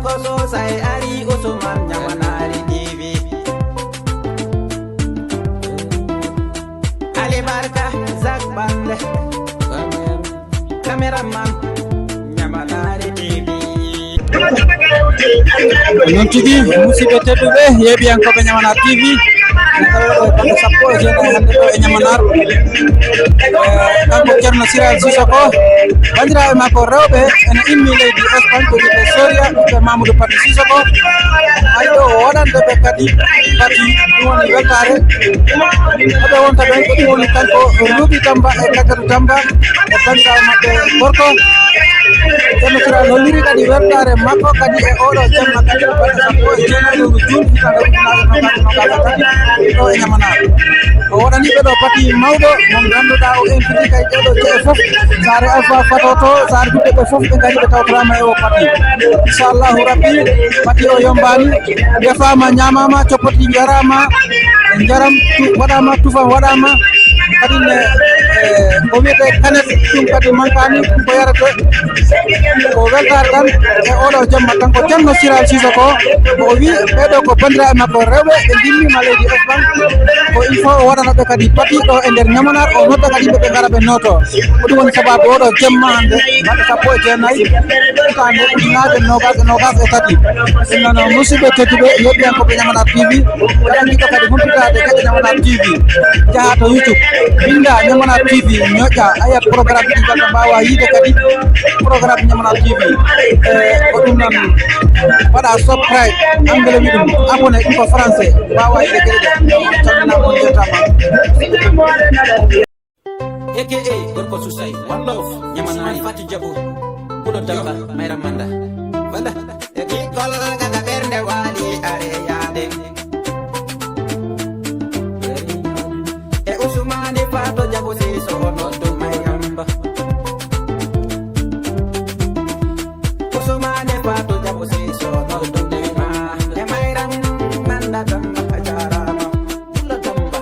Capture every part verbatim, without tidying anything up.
Ko Sosay ari, Usman Ɲamanaari T V. Ali Barka, Zak Bande. Cameraman, Ɲamanaari T V. Noon tigi, musidɓe tedduɓe, yeeɓiyankooɓe Ɲamanaari T V. Kala ɗo e balɗe sappo e jeeɗaɓe hannde ɗo e Ɲamanaari. Eh, kanko Ceerno Siral Sisoko, banndiraaɓe makko rewɓe ene immi leydi Espagne, ko wiyetee Soria, ɓiɓɓe Mamadou Pati Sisoko. Ay ɗo o waɗande ɓe kadi Pati, ɗum woni weltaare. Ɓe wonta ɓen ko ɗum woni kanko Ruuɓi Tamba e Kajatu Tamba e banndiraaɓe maɓɓe gorko. Ceerno Sira holliri kadi weltaare makko kadi e oɗo jamma kadi ko balɗe sappo e jeenayi lewru juin hitaande ujunere e noogaas e noogaas e tati ɗo e Ɲamanaari. O waɗani ɓe ɗo Pati mawɗo mo ngannduɗaa o inviti kay ɗeɗo ce'e fof. Saare Alfa Fato to, Saare Duɗe ɓe fof ɓe ngari ɓe tawtoraama e o Pati. Inchallahu Rabbi, Pati o yombaani, defaama, ɲaamaama, coppati njaraama, njaram tu-, waɗaama, tufam waɗaama. Kadi ne, eh, ko wiyetee kanet, ɗum kadi mankaani, ɗum ko yarete. Ko weltaare tan e oɗo jamma, kanko Ceerno Siral Sisoko, ko o wi ɓeɗo ko banndiraaɓe makko rewɓe, ɓe ndimmiima leydi Espagne. Ko il faut o waɗana ɓe kadi Pati ɗo e nder Ɲamanaari, o nodda kadi yimɓe ɓe ngara ɓe nooto. Ko ɗum woni sababu oɗo jamma hannde, balɗe sappo e jeenayi, hitaande ujunaaje noogaas e noogaas e tati. Ɗum noon, musidɓe tedduɓe, yeeɓiyankooɓe Ɲamanaari T V, kala jiɗɗo kadi humpitaade geɗe Ɲamanaari T V, njaha to YouTube, binnda Ɲamanaari T V, ñoƴƴa, a yiyat programme ɗi ngalta, mbaawa yiide kadi programme Ɲamanaari T V. E ko ɗum noon, waɗa subscribe, anglais wi ɗum, abonné, ɗum ko français, mbaawa yiide geɗe ɗe. Calminama, on njettaama. A K A Gorko Susay, one love, Ɲamanaari, Fati Jabu, Pulo Damba, Mayra Manda. Wala. E giggol gada ɓernde waali are yaade. E Usmaani Fato Jabu Siiso no ɗum Mayramba. Usmaani Fato Jabu Siiso no ɗum ma. E Mayra Manda Damba a jaaraama. Pullo Damba,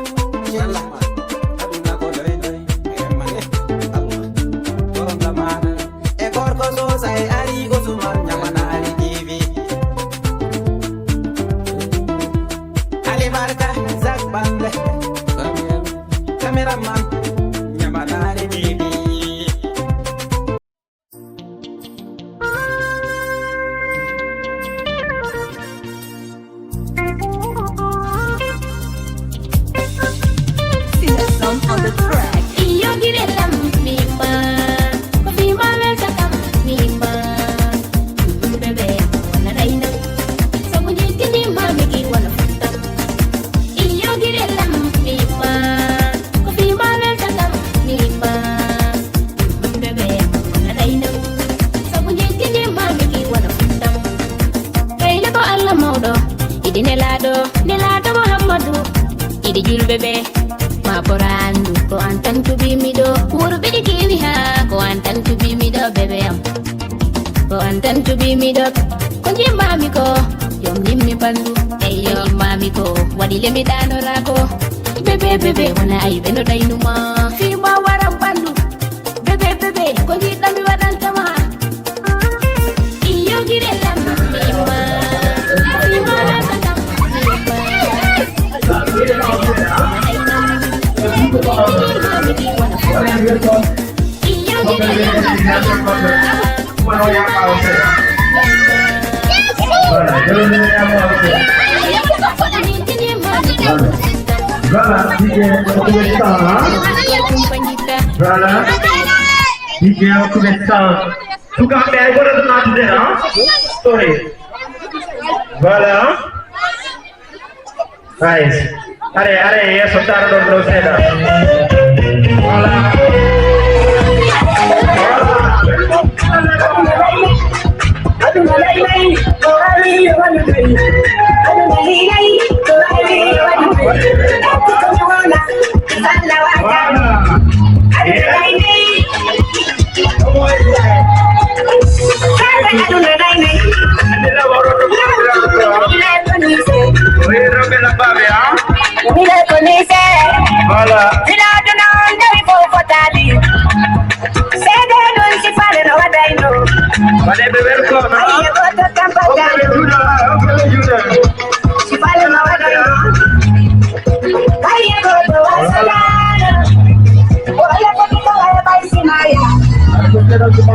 Yalla, aduna ko doy doy. E mane, Allah, borom zamaana. E gorko Sosay ari, Usman Ɲamanaari T V. Ali Barka, Zak Bande. Cameraman, Ɲamanaari T V. Sing the song on the track. Iyo, gire lam, mi yimba. Ko fi ma wel ta kam, mi yimba. Bebe, wana daina. So, ku jiti ni ma, mi ki wana futa. Iyo, gire lam, mi yimba. Ko fi ma wel ta kam, mi yimba. Bebe, wana daina. So, ku jiti ni ma, mi ki wana futa. Kayna ko Allah mawɗo, idi nelaaɗo, nelaaɗo Muhammadu, idi julɓe ɓe. Ma ɓora anndu, ko an tan cuɓiimi ɗo. Worɓe ɗi keewi haa, ko an tan cuɓiimi ɗo, bebe am. Ko an tan cuɓiimi ɗo. Ko njimmaami ko, yom nimmi ɓanndu. Eyyo, njimmaami ko, waɗi le mi ɗaanoraa ko. Bebe, bebe, wona aybe no daynuma. Fii ma waran ɓanndu. Bebe, bebe, ko njiɗɗo mi waɗanta ma? Iyo, gire lam, mi yimba. Mi yimba, lam, lam, mi yimba. Iyo, gire lam, mi yimba. Voilà, D J Occupé Star, hein? Voilà. D J Occupé Star. Sukaɓe, ay goto to natude, hein? Sorry. Voilà. Nice. Are, are, yeeso taroɗon ɗo seeɗa. Voilà. Voilà. Voilà. Voilà. Seede ɗum si faale no waɗayno. Waɗeɓe welcome, hein? Ayi, e goto kam bajano. Voilà.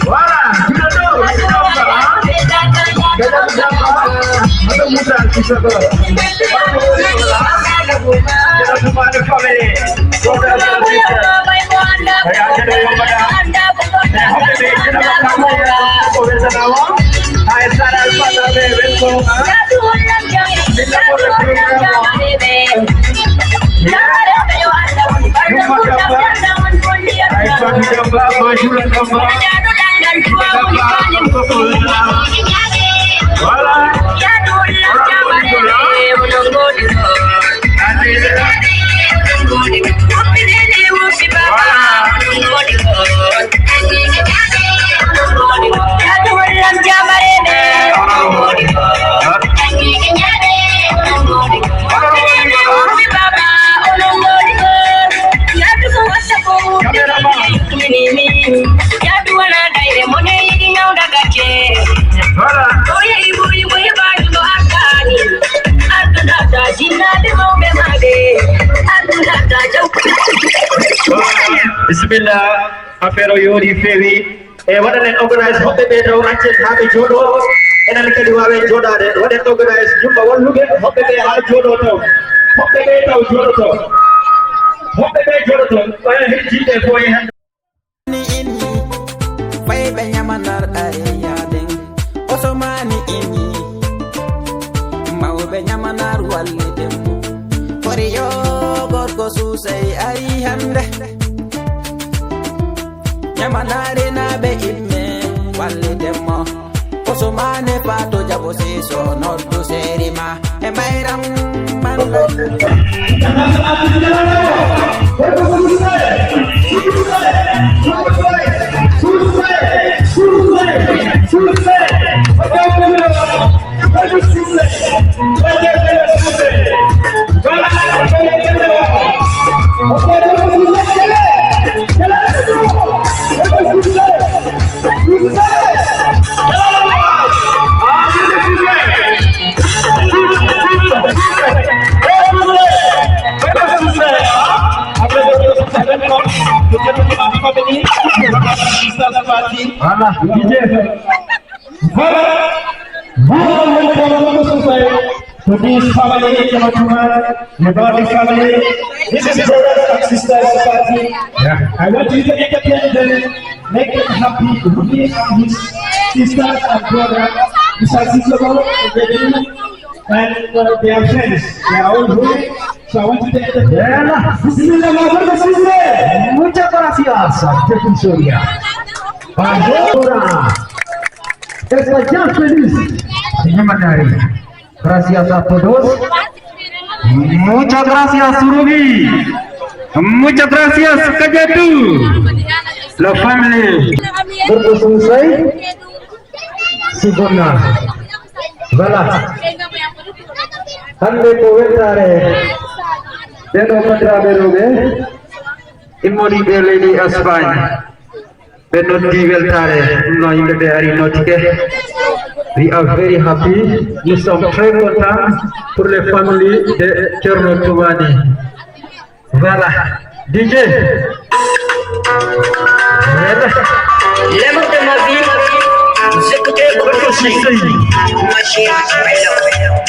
Voilà, you know, you know, uh, Madame Damba, Madame Moussa, qui se veut. Voilà. Bisimilla, affaire o yooɗi, feewi. E waɗanen organise hoɓɓe ɓe taw accen haa ɓe jooɗo. Enen kadi waawen jooɗaade. Waɗen organise jumma walluɓe hoɓɓe ɓe haa jooɗo taw. Hoɓɓe ɓe taw jooɗoto. Hoɓɓe ɓe jooɗoto. Ɓaya hejjiiɓe fof e hannde. Ni inni, fayɓe ñamanar are yaaden. Osomani inni, mawɓe ñamanar walliten mo. Kori yo gorko suusay ari hannde. Ñamanare na ɓe imme walliten mo. Osomane Pato Jabo Siso noddu Serima e Mayram Mando. Voilà. Voilà. Warm welcome to this family, Kamatuma, Mabadi family. This is brothers and sisters party. Yeah. I want you to entertain them, make them happy. Rudy and his sisters and brother, Mister Sisoko, and, uh, their friends. They are all here. So I want you to entertain them. Yeah. Bismillah, my brother, sister. Muchas gracias, Jeffrey Soria. Ahora, esta ya feliz. Señor Mandari. Gracias a todos. Muchas gracias, Surugi. Muchas gracias, Kajatu. La family. Gorko Suusay. Sibonna. Voilà. Hannde ko weltaare. Ɓeɗo bandiraɓe rewɓe. Immoriiɓe leydi Espagne. Ɓe noddi weltaare, ɗum noon yimɓe ɓe ari nootike. We are very happy. Nous sommes très contents pour les familles de Thierno Toumani. Voilà. D J. L'amour de ma vie, j'écoutais beaucoup de conseils. Moi, j'ai,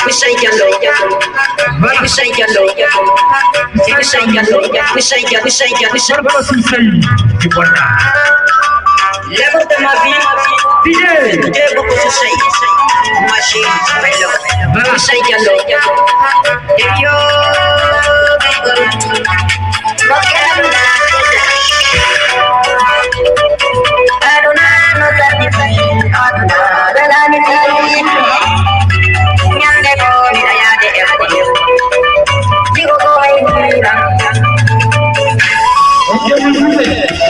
Michel Diallo. Michel Diallo. Michel Diallo. Michel Diallo. Michel Diallo. L'amour de ma vie, D J. J'écoutais beaucoup de conseils. Moi, j'ai, Michel Diallo. Michel Diallo. Et yo, Aduna no tabi, aduna welani tawi. Ñande ko miɗa yaade école, jigo ko waynira.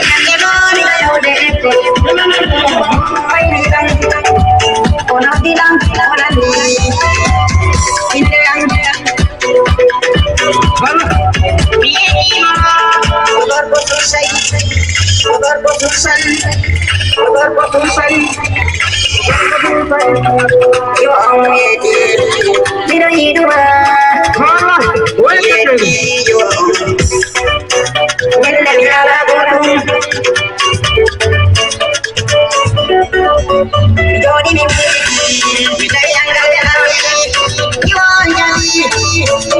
Ñande ko miɗa yahude école, waynira. O noddi lan, o nani. Inde an. Voilà. Mi yeeɗiima, ko gorko Dursay, ko gorko Dursay, ko gorko Dursay, ko gorko Dursay. Yo on yeeɗi, miɗo yiɗuma. Voilà. Yeeɗi, yo on. Welle mi alaa goɗɗum. Jooɗi mi miiji, mi tawi angal ɓe awi. Iwo on jaɓi,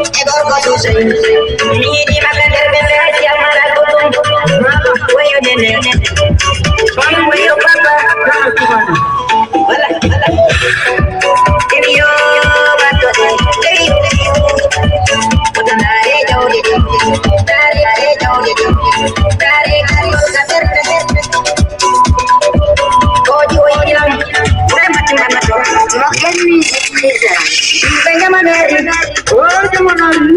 e gorko Dursay. Mi yiɗi maɓɓe nder ɓe ɓe hacci amana goɗɗum. Wayo nene, wayo papa. Wala, wala. Emi yo batto de, hey. Wata ndaare jawdi ɗi, ndaare, ndaare jawdi ɗi, ndaare jawdi ɗi. Ko jiwo yiɗi lan, vraiment tu m'as. Morgan Music présent. Ɓe ñamanaari. O ñamanaari.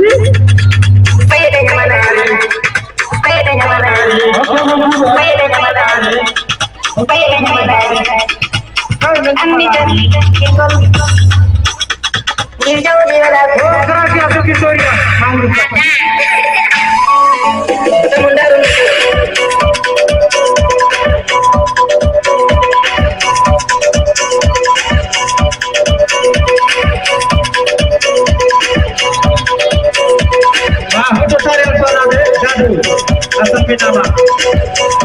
Ɓe ɓe ñamanaari. Ɓe ɓe ñamanaari. Ɓe ɓe ñamanaari. Ɓe ɓe ñamanaari. Anni tan, Gracias, Victoria. Ah, hoto sare on falaade, Dadu. A salminaama.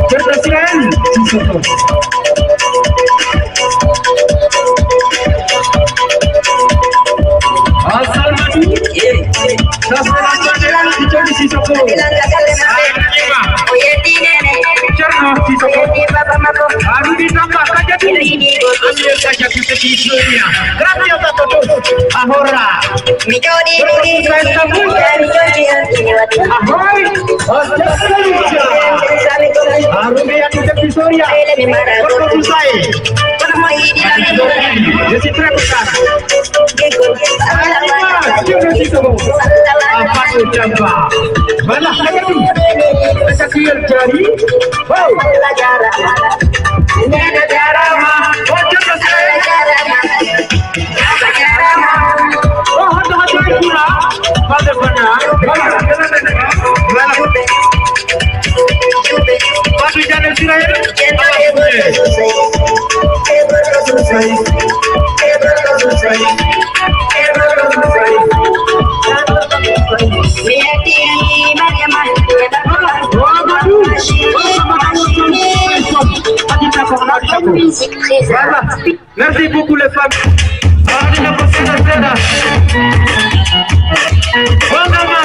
Ceerno Sirayel Sissoko. A salmatu. Sasana Sirayel Sissoko. A salmatu. Ceerno Sissoko. A ruɗi tamba kajatu. Gracias a todos. Ahora. Mi jooɗi mi jooɗi mi jooɗi mi jooɗi. Ahoy. Arumi atu de Victoria. Kono mo yiɗi. Je suis très content. Voilà, regardez. Est-ce que elle jari? Oh. Nena jarama. Oh, je me suis. Oh, hado, hado, kula. Hado, bana. Voilà. Voilà. Fatu Jane Sirayel. Voilà. Merci beaucoup les femmes. Wonga ma.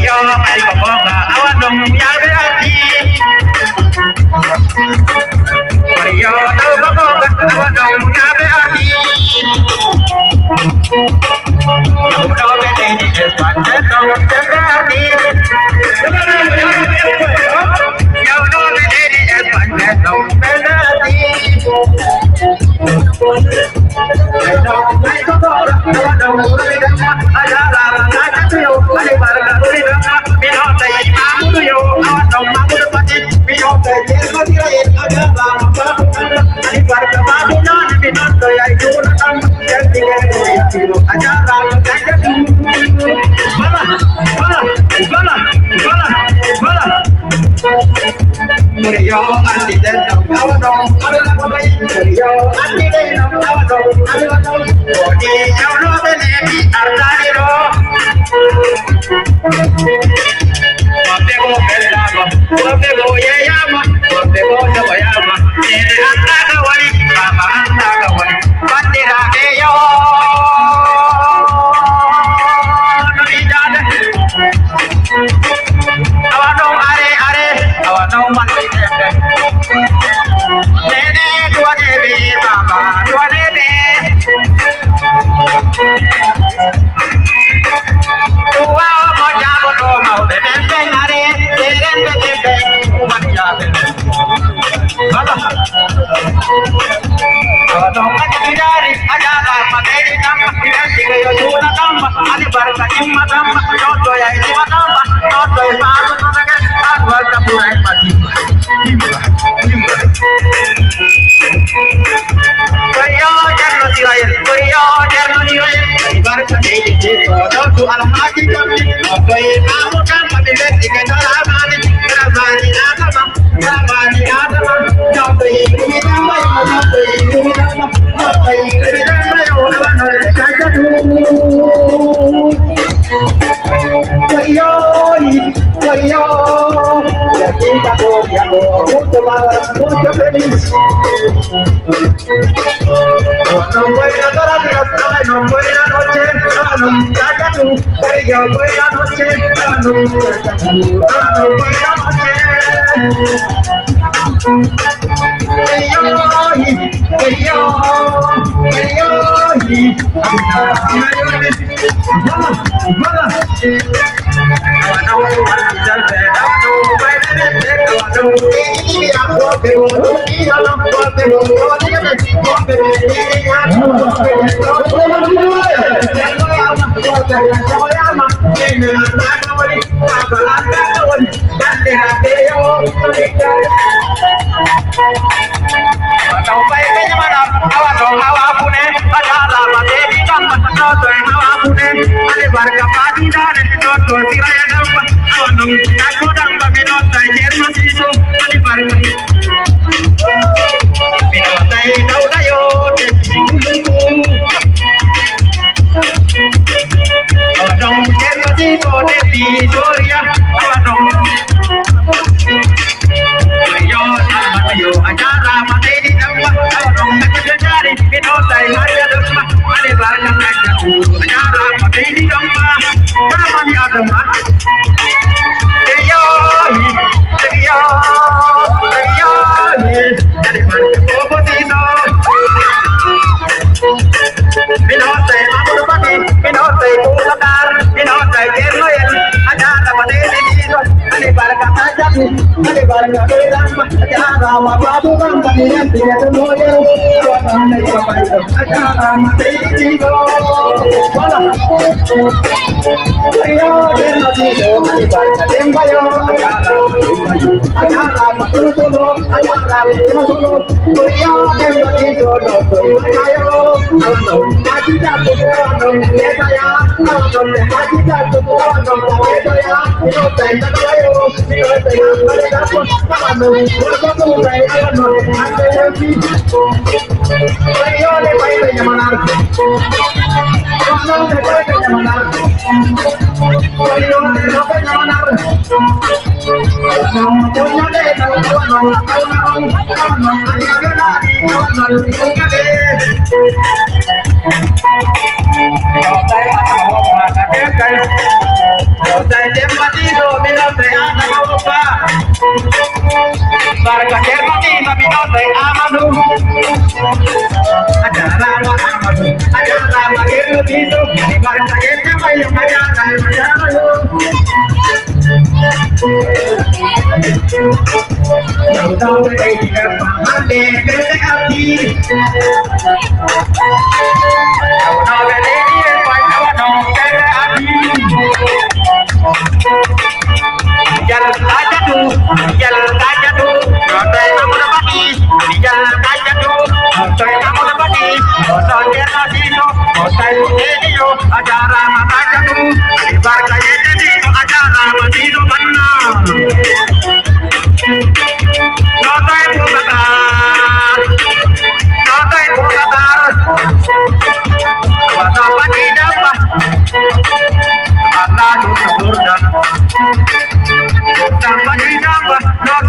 Yo, ay ko bonga, awa non yaaɓe ardi. Yo, ɗo ko bonga, awa non yaaɓe ardi. Yo, ɗo ɓe leydi Espagne, ɗo ɓe ardi. Yo, ɗo ɓe leydi Espagne, ɗo ɓe ardi. Voilà, voilà, voilà, voilà, voilà. Yo, andi den ɗo, awa ɗo, awa ɗo, yo, andi den ɗo, awa ɗo, awa ɗo. Woni jawnooɓe ne mi ardaani ɗo. Woɓɓe go fellaama, woɓɓe go yeeyaama, woɓɓe go jogoyaama. Neene anndaa ka woni, baaba anndaa ka woni. Banndiraaɓe yo, no wiidaade. Awa ɗon are, are, awa ɗon manoy tembe. Neene duwaneeɓe, baaba duwaneeɓe. Duwa o mo jaaboto mawɓe ɓen ɓen are, ɓe remɓe ɓen ɓen, wani jaabe. Baba. Awa ɗon ɓe mi daari, a jaaraama ɓeydi Tamba, mi weltiima yo juula Tamba, Ali Barka Jimma Tamba, noottoya e Jima Tamba, noottoya e Faaru Totake, Faaru Barka Buray Mati. Jimma, Jimma. Koyo Ceerno Sirayel, koyo Ceerno Sirayel, Ali Barka Jeydi Jeydi, noottu Alhaaji Kamɓe, noottoya e Faaru Tamba, mi weltiima e Daraamaani, Daraamaani Adama. Taw fay ɓe ɲamana, awa ɗo hawa kune, a jaaraama ɓe ɗi kam, ɗo to e hawa kune, ale barka faati daane, ɗo to sira e damba, awa ɗum, takko damba, mi ɗo tay Ceerno Siiso, ale barka. Mi ɗo tay Dawda yo, te. Oɗon ƴeewti ko de Victoria, oɗon. Yo Samba yo, a jaaraama seydi Samba, oɗon ɓe jaari, mi ɗo tay Hajja Samba, ale barka Hajja, a jaaraama seydi Samba, kala mami Adama. Eyo, eyo, eyo, ale barka Bobo Tino. Mino tay Amadou Baki, mino tay Boubacar, mino tay Thierno Yel, a jaaraama Dede Diso, ale barka Hajjatu, ale barka Dede Damba, a jaaraama Babou Bamba, mi yalti e to moƴƴere, o tan ne ko fayda, a jaaraama Seydi Diso. Voilà. Yo, Thierno Diso, ale barka Demba yo, a jaaraama Demba yo, a jaaraama Tolotolo, a jaaraama Tolotolo. Barka Ceerno Diina, mi nodday Amadou. A jaaraama Amadou, a jaaraama Ceerno Diina, barka Ceerno Mayo, a jaaraama, a jaaraama. Jal Kajatu, Jal Kajatu, Rotoy Amadou Baki, Jal Kajatu, Rotoy Amadou Baki, Rotoy Ceerno Diina, Rotoy Ceerno Diina, a jaaraama Kajatu, barka Ceerno Diina, a jaaraama Diina Banna.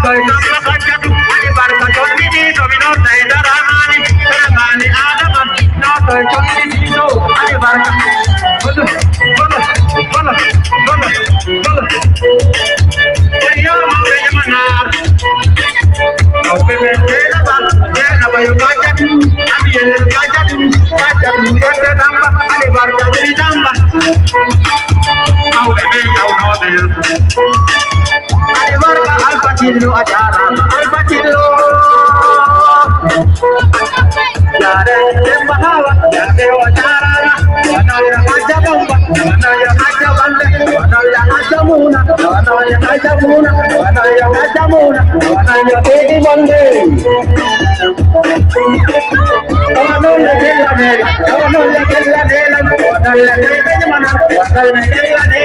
Koye kam no ɓacca ɗum, Ali Barka tonɗini, to mi nodday daramaani, daramaani Adama, no koye tonɗini ɗo, Ali Barka. Bolo, bolo, bolo, bolo, bolo. Wayo mawɓe Yamanaar. Mawɓe ɓe Jeynaba, Jeynaba yo ɓacca ɗum, Abiyel ɓacca ɗum, ɓacca ɗum, ɓacca Damba, Ali Barka ɓuri Damba. Mawɓe ɓe tawnooɓe. Albarka Alfatillo a jaaraama, Alfatillo. Jaare Demba Hawa, jaare o jaaraama. Wano yo Hajja Bamba, wano yo Hajja Bande, wano yo Hajja Muna, wano yo Hajja Muna, wano yo Hajja Muna, wano yo Tedi Bande. Wano yo Tedi Bande, wano yo Tedi Bande, wano yo Tedi Bande.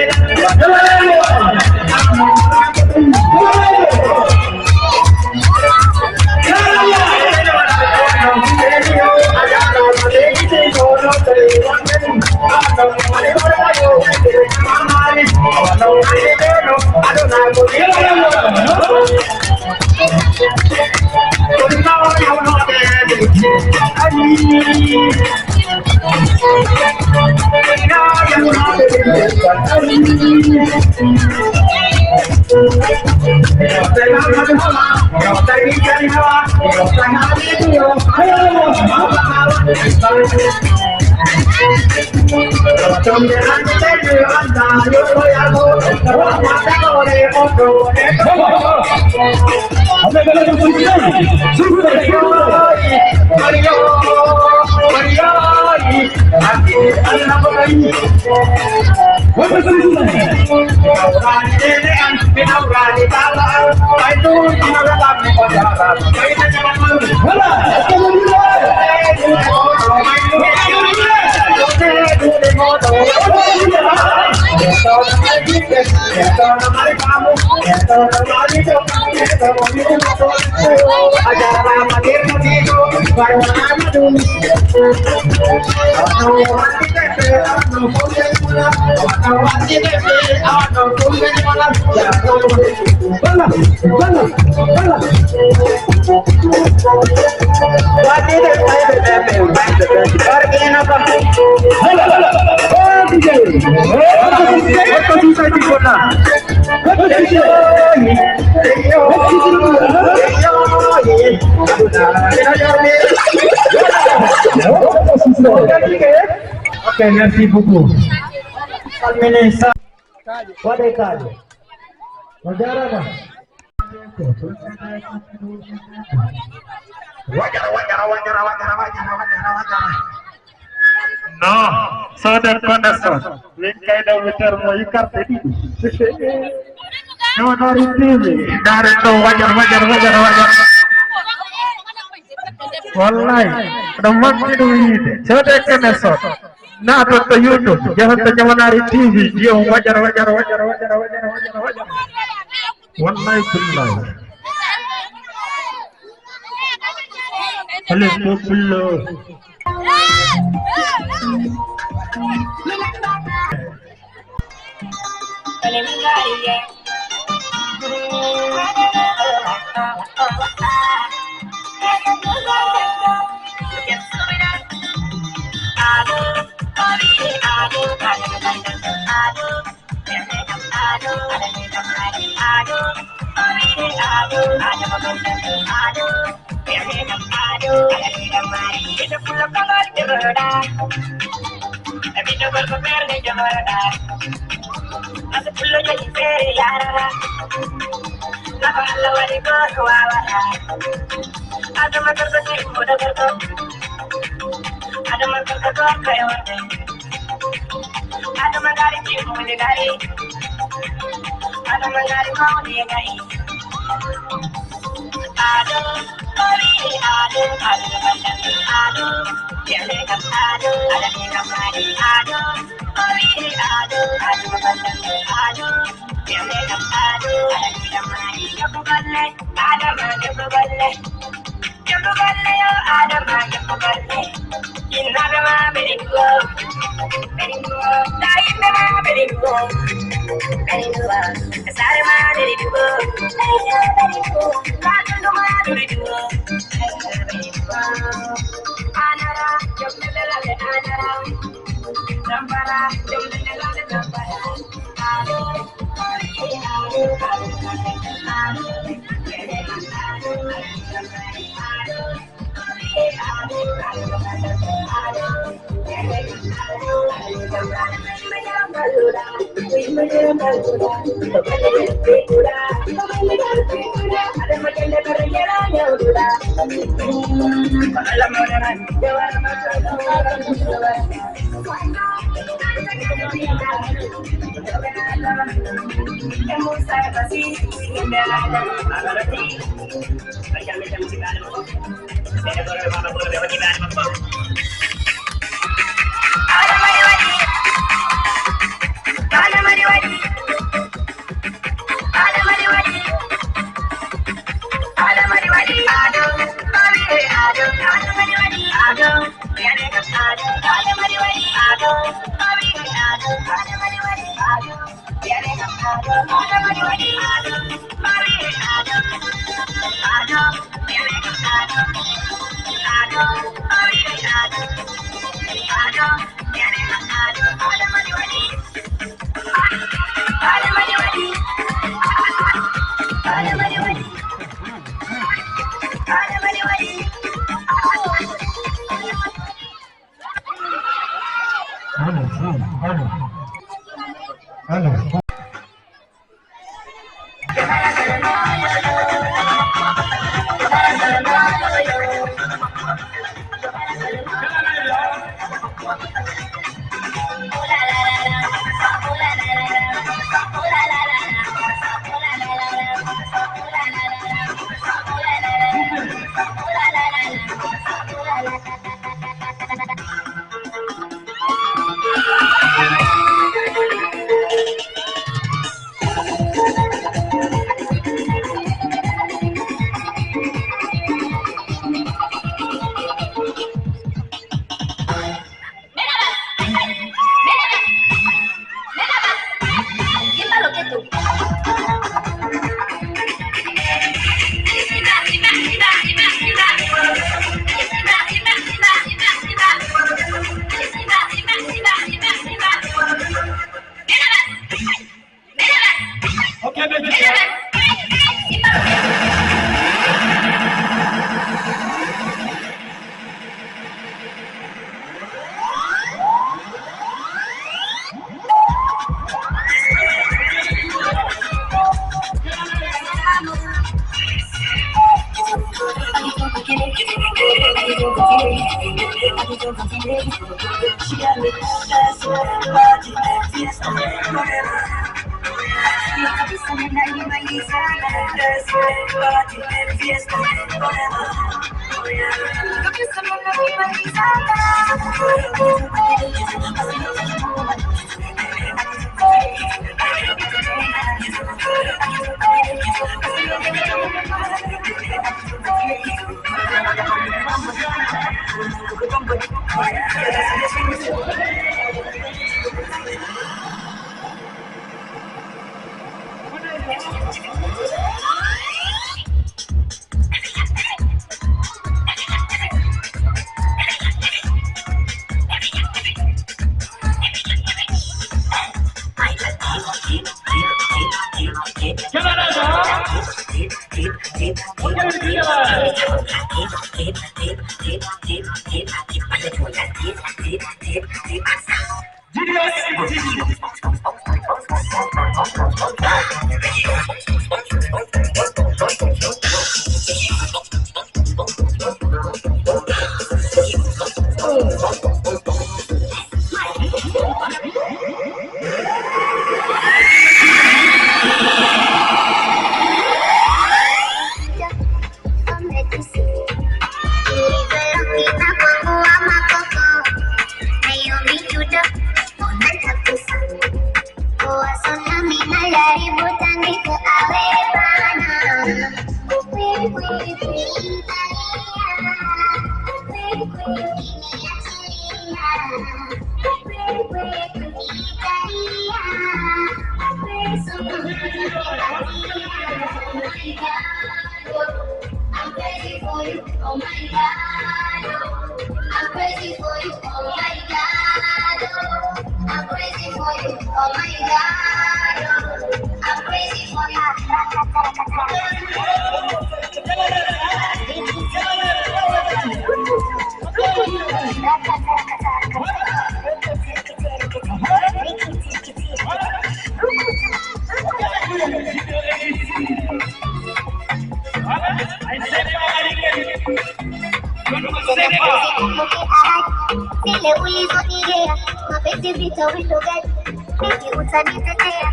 Ok, merci beaucoup. Salmini sa. Waɗe kaaƴe. O jarama. Wajara, wajara, wajara, wajara, wajara, wajara, wajara. Non, soden connexion. Min kayɗo mi termo yi carte ɗiɗi. Ñoonori T V. Ndaare ɗo, wajar, wajar, wajar, wajar. Wallahi, ɗum manque ɗum yiide. Soden connexion. Naaton to YouTube, jahon to Ñamanaari T V, jiyon wajar, wajar, wajar. Wallahi, billahi. Allez, popolo. Adama gorko timmuɗo gorko. Adama gorko gorko e wonde. Adama ngari timmude ngari. Adama ngari mawde ngari. Ado, ori ado, ado, ado. Yale kam ado, ala kam ado. Ado, ori ado, ado, ado. Yale kam ado, ala kam ado. Debbo golle, Adama debbo golle. Debbo golle yo Adama debbo golle. Innaaɓe ma ɓe ɗiggo. Ɓe ɗiggo. Taayinɓe ma ɓe ɗiggo. Allo, allo, allo. I'm crazy for you, oh my God. I'm crazy for you, oh my God. I'm crazy for you, oh my God. I'm crazy for you. Sile ulizo nigea, mapenzi vita window gani? Vipi utanitetea?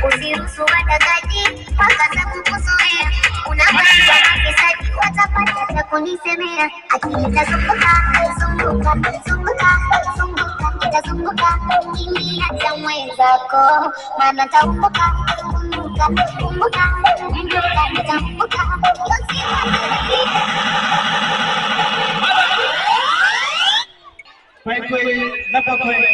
Usiruhusu wadangaji, mpaka za kukuzoea. Unabaki wa mafisadi, watapata cha kunisemea. Akili itazunguka, zunguka, zunguka, zunguka, itazunguka. Ingia cha mwenzako, maana taumbuka, kumbuka, kumbuka, kumbuka, nitaumbuka. Pay koye, nappa koye.